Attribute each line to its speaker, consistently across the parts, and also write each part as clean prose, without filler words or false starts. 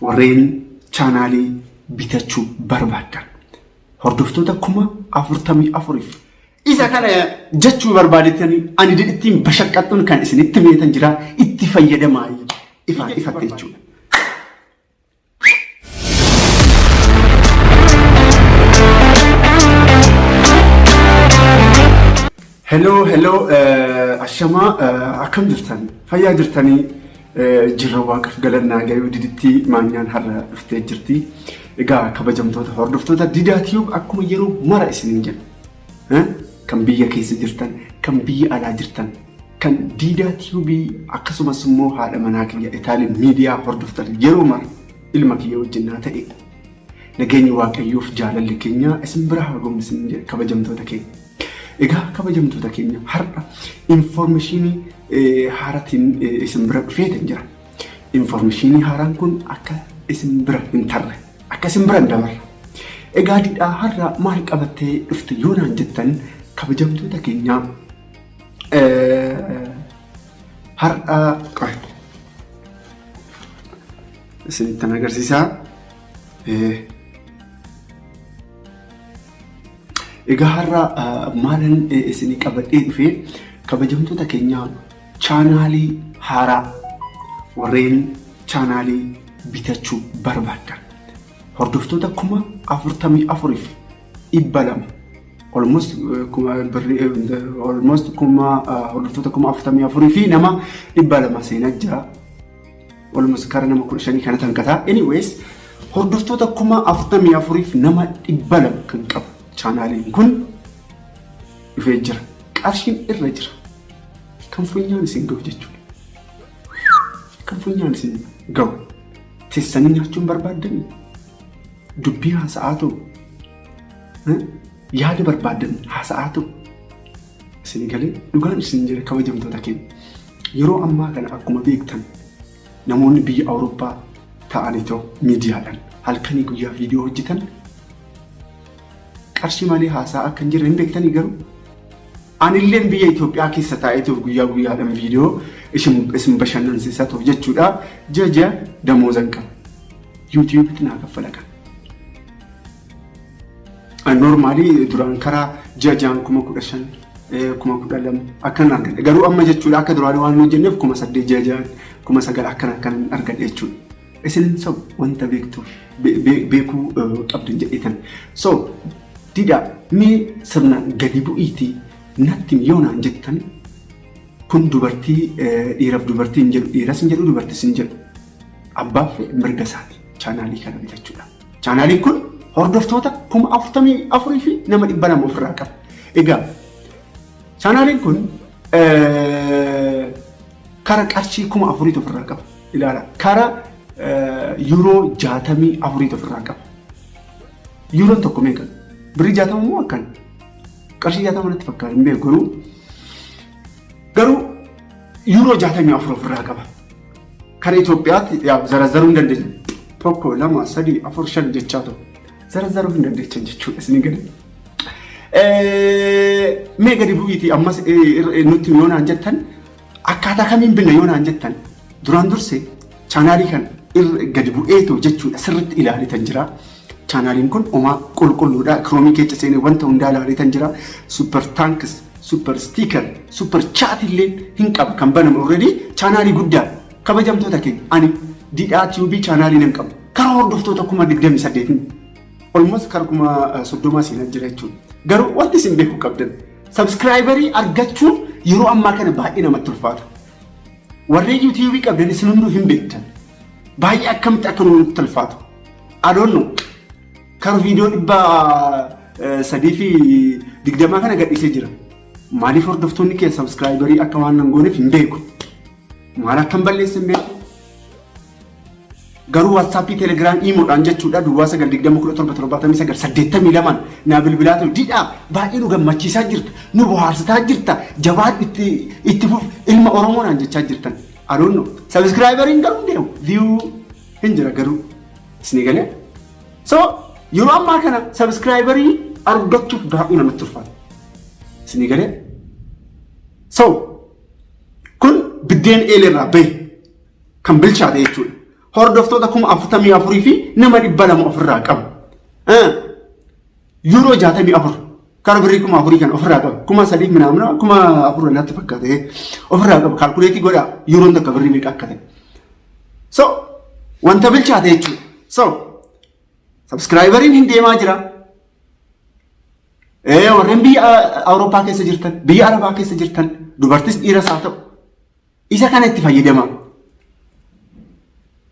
Speaker 1: Warreen chaanaalii bitachuu barbaaddan hordoftoota 44,000f isa kana jechuu barbaadetanii ani didhittiin bashaqqaxxuun kan isinitti meetan jira itti fayyadamaa ifaan ifatte jechuudha. Hello, hello, ashamaa akkam jirtan? Fayyaa jirtanii jirra waaqaf galannaa gayuu diditti maanyaan har'a dhuftee jirti. Egaa kabajamtoota hordoftoota Didaa Tube akkuma yeroo mara isiniin jedhu kan biyya keessa jirtan, kan biyya alaa jirtan, kan Didaa Tube akkasumas immoo haadha manaa kiyya Itaalii miidiyaa hordoftan yeroo mara ilma kiyya wajjin naa ta'e nageenyi waaqayyoof jaalalli keenya isin bira haa ga'u isiniin jedha kabajamtoota keenya. Egaa kabajamtoota keenya har'a infoormeeshinii haaratiin isin bira dhufeetan jira. Infoormeeshinii haaraan kun akka isin bira hin tarre, akka isin bira hin dabarre. Egaa didhaa har'a maal qabattee dhufte yoo naan jettan kabajamtoota keenyaa har'a qoy isinittan agarsiisaa. Egaa har'a maalan isinii qabadhee dhufee kabajamtoota keenya chaanaalii haaraa warreen chaanaalii bitachuu barbaaddan hordoftoota 44,200 almost kuma birrii almost kuma hordoftoota 44,000 fi nama 200 seenaa jira. Almost kara nama 15 kana tankataa. Anyways, hordoftoota 44,000f nama 200 kan qabu chaanaaliin kun dhufee jira. Qarshiin irra jira. Kan funyaan isin gahu jechuudha. Kan funyaan isin gahu. Teessanii nyaachuun barbaaddanii? Dubbii haasa'aa ta'u. Yaada barbaaddan haasa'aa ta'u. Isin galee dhugaan isin jira kabajamtoota keenya. Yeroo ammaa kana akkuma beektan namoonni biyya Awurooppaa ta'anii ta'u miidiyaadhaan halkanii guyyaa viidiyoo hojjetan qarshii malee haasaa akka hin jirre hin beektanii garuu anilleen biyya Itoophiyaa keessa taa'ee ta'u guyyaa guyyaadhaan viidiyoo isin bashannansiisaa ta'u jechuudha. Ji'a ji'a damooza hin qabu. Yuutiyuubitti naa kaffala kan. Normaalii duraan karaa ji'a ji'aan 15,000 12,000 akkan argadhe. Garuu amma jechuudha akka duraanii waan hin hojjenneef 8,000 ji'a ji'aan 9,000 akkan akkan argadhe jechuudha. Isin sobu wanta beektu beekuu qabdan jedheetan. So dida mee sirnaan gadi bu'iitii natti yoo naan jettan kun dubartii dhiiraaf dubartii hin jedhu dhiiras hin jedhu dubartis hin jedhu. Abbaaf mirga isaati chaanaalii kana bitachuudha. Chaanaaliin kun hordoftoota 44,000 fi nama 200 ofirraa qaba. Egaa chaanaaliin kun kara qarshii 4,000tu ofirraa qaba. Ilaala kara yuuroo 64tu ofirraa qaba. Yuuroon tokko meeqa? Birrii 60 moo akkan? Qarshii 60 natti fakkaata hin beeku garuu garuu yuuroo 64 ofirraa qaba. Kara Itoophiyaatti yaa zarazaruu hin dandeenya. Tokko, lama, sadii, afur, shan jechaa ta'u. Zarazaruu hin dandeechan jechuudha isin gadi. Mee gadi bu'iitii ammas nutti yoo naan jettan akkaataa kamiin binna yoo naan jettan duraan dursee chaanaalii kana irra gadi bu'eetoo jechuudha sirriitti ilaalitan jira. Chaanaaliin kun homaa qulqulluudha. Kiroomii keessa seenee wanta hundaa ilaalitan jira. Super thanks, super sticker, super chat illee hin qaba kan banamu already chaanaalii guddaa kabajamtoota keenya ani didhaa tiyuubii chaanaalii nan qabu. Karaa hordoftoota 28,000 almost kara 30,000 seenaa jira jechuudha. Garuu wanti isin beekuu qabdan sabskraayibarii argachuun yeroo ammaa kana baay'ee namatti ulfaata. Warreen yuutiyuubii qabdan isin hunduu hin beektan. Baay'ee akkamitti akka nutti ulfaatu. I don't know. Kara viidiyoo 320 kana gadhiisee jira. Maaliif hordoftoonni kee sabskraayibarii akka waan nan gooneef hin beeku. Maal akkan balleesse hin beeku. Garuu WhatsAppii, Telegram, Imoodhaan jechuudha duwwaa 9 20 17 79 82 naa bilbilaa ture. Didhaa baay'ee nu gammachiisaa jirta, nu bohaarsitaa jirta, jabaadhu itti itti fuf ilma Oromoo naan jechaa jirtan. I don't know. Subscriberiin garuu hin deemu. View hin jira garuu. Isinii galee? So yeroo ammaa kana subscriberii argachuuf baay'ee namatti ulfaata. Isinii galee? So kun biddeen eelerraa bahe kan bilchaate jechuudha. Hordoftoota 44,000 fi nama 200 ofirraa qaba. Yuuroo 64 kara birrii 4,000 kan ofirraa qaba. 3,000 minaamina 4,000 natti fakkaate ofirraa qaba. Kaalkuleetii godhaa yuuroon takka birrii meeqa akka ta'e. So wanta bilchaate jechuudha. So subscriberiin hin deemaa jira. Warreen biyya Awurooppaa keessa jirtan, biyya Arabaa keessa jirtan, dubartis dhiiras haa ta'u, isa kana itti fayyadamaa.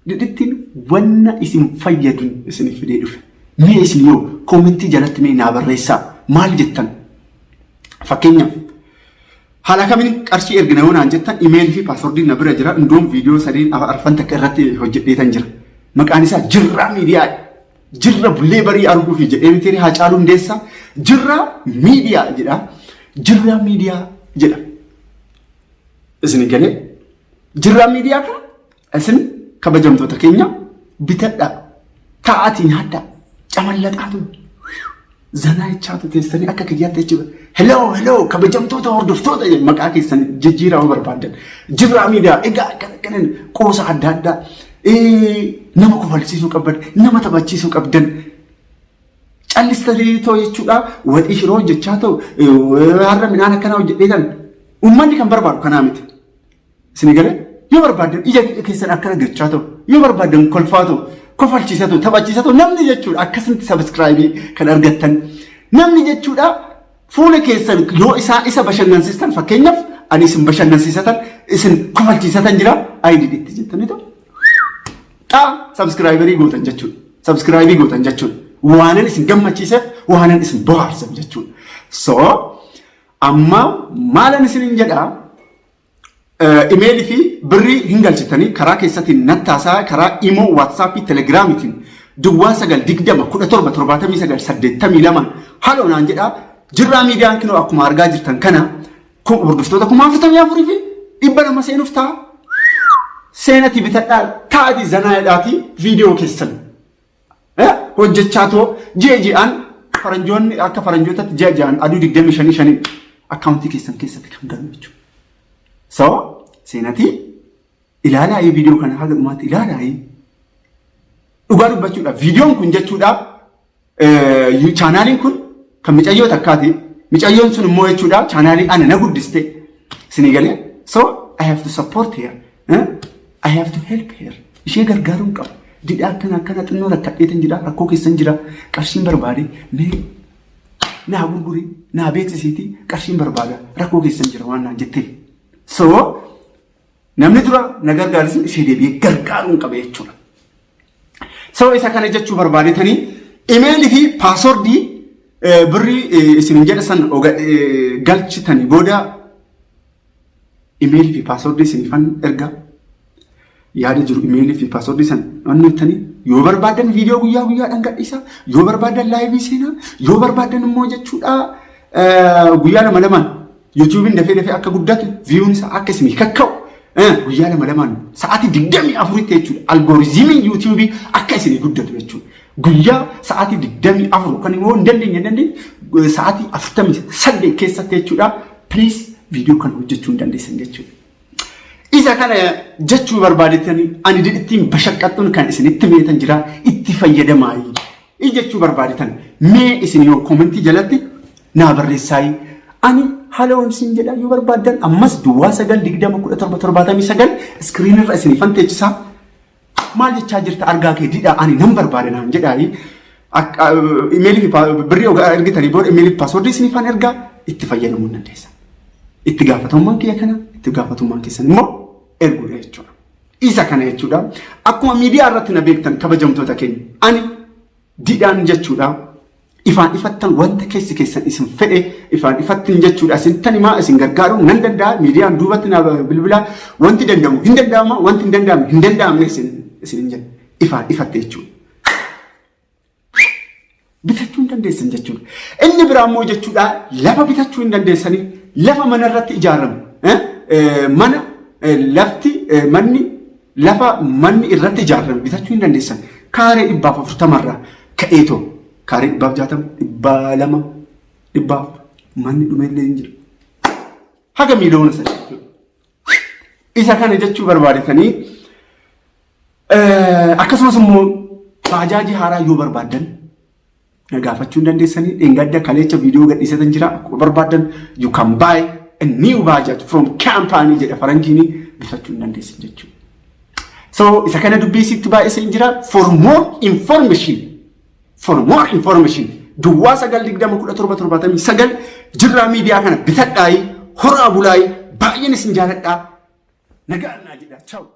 Speaker 1: Didittiin wanna isin fayyadun isiniif fidee dhufe. Mee isin yoo koomentii jalatti mee naa barreessaa maal jettan? Fakkeenyaaf haala kamiin qarshii ergina yoo naan jettan imeelii fi paaswordiin na bira jira. Indoom viidiyoo sadiin arfan takka irratti hojjedheetan jira. Maqaan isaa Jirraa Miidiyaa. Jirra bullee barii arguufi jedhee miti Haacaaluu Hundeessaa. Jirraa Miidiyaa jedha. Jirraa Miidiyaa jedha. Isin galee Jirraa Miidiyaa kana isin kabajamtoota keenya bitadhaa. Taa'aatii nyaadhaa. Camallaxaatu. Zanaa jechaatu teessanii akka kiyyaatti jechuudha. Hello, hello, kabajamtoota hordoftoota jedhu maqaa keessan jijjiiraa yoo barbaaddan. Jirraa Miidiyaa egaa akkana akkanan qoosa adda addaa nama kofalchiisuu qabdan, nama taphachiisuu qabdan. Callistanii too jechuudha waxii shiroo hojjechaa ta'u har'a midhaan akkanaa hojjedhee tan uummanni kan barbaadu kanaa miti. Isin galee yoo barbaaddan ija keessan akkana gochaa ta'u yoo barbaaddan kolfaa ta'u kofalchiisa ta'u taphachiisa ta'u namni jechuudha akkasumatti sabiskiraayibii kan argattan namni jechuudha fuula keessan yoo isaa isa bashannansiistan fakkeenyaaf ani isin bashannansiisatan isin kofalchiisatan jira ayidii itti jettanii ta'u xaa sabiskiraayibarii gootan jechuudha sabiskiraayibii gootan jechuudha waanan isin gammachiiseef waanan isin bohaarseef jechuudha so amma maalan isinin jedhaa Imeelii fi birrii hin galchitanii karaa keessatiin nattaasaa karaa imoo waatsaappii telegiraamitiin duwwaa 9 20 17 79 82 haloo naan jedhaa jirraa miidiyaan kinoo akkuma argaa jirtan kana hordoftoota 44,200 seenuuf ta'a. Seenati bitadhaa taa'atii zanaa jedhaatii viidiyoo keessan hojjechaa too ji'a ji'aan faranjoonni akka faranjootatti ji'a ji'aan aduu 25 shanii akkaawuntii keessan keessatti kan galu jechuudha. So seenatii ilaalaa viidiyoo kana haga dhumaatti ilaalaa dhugaa dubbachuudha. Viidiyoon kun jechuudha chaanaaliin kun kan micayyoo takkaati. Micayyoon sun immoo jechuudha chaanaalii ana na guddiste isinii galee. So I have to support her. I have to help her. Ishee gargaaruun qaba. Didhaa akkana akkana xinnoo rakkadheetan jira rakkoo keessan jira qarshiin barbaade mee naa gurguri naa beeksisiiti qarshiin barbaada rakkoo keessan jira waan naan jetteef. So namni dura na gargaaru sun ishee deebi'ee gargaaruun qaba jechuudha. So isa kana jechuu barbaadetanii imeelii fi paaswordii birrii isin jedha san galchitanii booda imeelii fi paaswordii isinifan erga yaada jiru imeelii fi paaswordii san wanni jettanii yoo barbaadan viidiyoo guyyaa guyyaadhaan gadhiisa yoo barbaadan laayivii seenaa yoo barbaadan immoo jechuudha guyyaa lama lamaan yuutuubiin dafee dafee akka guddatu viyuun isaa akka isinii kakka'u guyyaa lama lamaan sa'aatii 24tti jechuudha algooriizimiin yuutuubii akka isinii guddatu jechuudha. Guyyaa sa'aatii 24 kan immoo hin dandeenye hin dandeenye sa'aatii 48 keessatti jechuudha. Please viidiyoo kana hojjechuu hin dandeessan jechuudha. Isa kana jechuu barbaadetanii ani ittiin bashaqqaxxuun kan isinitti meetan jira itti fayyadamaa jechuu barbaadetan mee isin yoo koomentii jalatti naa barreessaayi ani haala siin jedha yoo barbaaddan ammas duwwaa 9 20 17 79 iskiriin irra isinifan teechisaa maal jechaa jirta argaa kee didhaa ani nan barbaada naan jedhaayi imeelii fi birrii ogaa ergitanii booda imeelii fi paaswordii isinifan ergaa itti fayyadamuu hin dandeessan. Itti gaafatamummaan kiyya kana itti gaafatamummaan keessan immoo erguudha jechuudha. Isa kana jechuudha. Akkuma miidiyaa irratti na beektan kabajamtoota keenya ani didhaan jechuudha. Ifaan ifattan wanta keessi keessan isin fedhe ifaan ifattin jechuudha. Isin tanimaa isin gargaaruu nan danda'a. Miidiyaan duubatti na bilbilaa wanti danda'amu hin danda'ama wanti hin danda'amne hin danda'amne isin isin hin jedhu. Ifaan ifatte jechuudha. Bitachuu hin dandeessan jechuudha. Inni biraa immoo jechuudha lafa bitachuu hin dandeessanii lafa mana irratti ijaaramu. Mana lafti manni lafa manni irratti ijaarame bitachuu hin dandeessan. Kaaree 140 irraa ka'eetoo kaaree 160, 200, 400 manni dhumellee hin jiru. Haga 3,000,000 jechuudha. Isa kana jechuu barbaadetanii Akkasumas immoo baajaajii haaraa yoo barbaaddan na gaafachuu hin dandeessanii. Dheengadda kaleecha viidiyoo gadhiisatan jira. Akkuma barbaaddan you can buy a new bajaaj from company jedha faranjiini, bitachuu hin dandeessan jechuudha. So isa kana dubbii sitti baay'isee jira. For more information 09 20 17 79 Jirraa Miidiyaa kana bitadhaayi, horaa bulaayi, baay'een isin jaaladhaa, nagaan naa jedha. Ciao.